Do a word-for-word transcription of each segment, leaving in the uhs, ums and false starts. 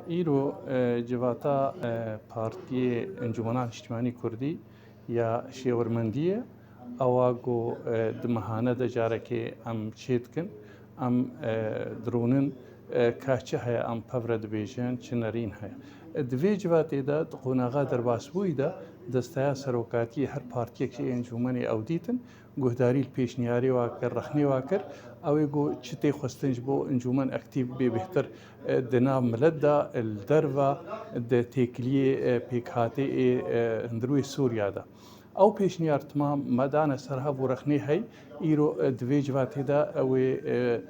Îro e, civata e, Partiyê Encûmena Niştimanî Kurdî ya Şêwirmendiyê, ewa ku e, di mehane de carekê em çê dikin, em e, dirûnin e, ka çi heye em pevre dibêjin, çi nerîn heye. E, di vê civatê de, di qonaxa derbasbûyî de, desteya serokatiyê her partiyek ji ê encûmenê ew dîtin, guhdarî li pêşniyarê wa kir, rexnê wa kir. Ew ê ku çi tê xwestin ji bo encûmen aktîf bê bêhtir e, di nav milet de, li derve, di têkiliyê e, pêkhatê ê e, hundirûyê Sûriya de. Ew pêşniyar timam me dane ser hev û rexnê hey, îro e, di vê civatê de ew ê e,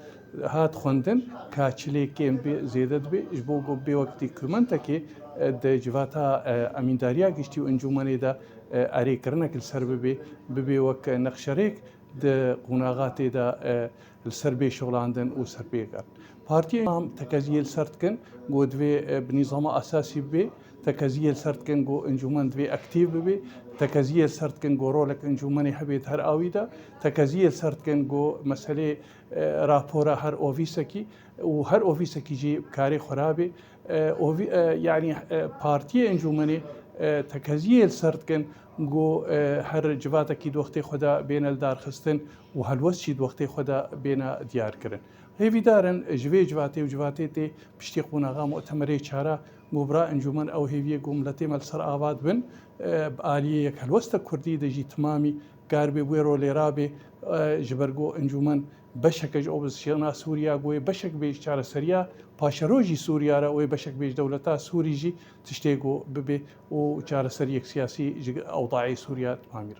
hat xwendin, ka çi lê kêm bê, zêde dibe, ji bo ku bê wek dokumentekê e, di civata e, emîndariya giştî û encûmenê de e, erêkirinek li ser bibe, bibe wek nexşerêk di qonaxa tê de e, li ser bê şixulandin û ser pê girt. Partiyê em tekeziyê li ser dikin, ku divê e, bi nîzama esasî bibe, tekeziyê li ser dikin, ku encûmen divê aktîf bibe, tekeziyê li ser dikin, ku rolek encûmenê hebe di her awî de, tekeziyê li ser dikin, ku meselê e, rapora her ofîsekî û her ofîsekî jî bi karê xwe rabe. E, ovî-, e, yanî e, partiyê encûmenê e, tekeziyê li ser dikin, ku e, her civatekî di wextê xwe de bêne lidarxistin û helwest jî di wextê xwe de bêne diyarkirin. Hêvîdar in ji vê civatê û civatê tê piştî qonaxa mutemerê çara, ku bira encûmen ew hêviyê ku miletê me li ser ava dibin, e, bi aliyê yek helwesta kurdî de jî timamî kar bê wê rolê rabe, e, ji ber ku encûmen beşeke ji opozîsyona Sûriya, ku wê beşek bê ji çareseriya paşerojî Sûriya re, wê beşek bê ji dewleta Sûrî jî tiştê ku bibe û çareseriyek siyasî ji ewdayê Sûriya timamî re.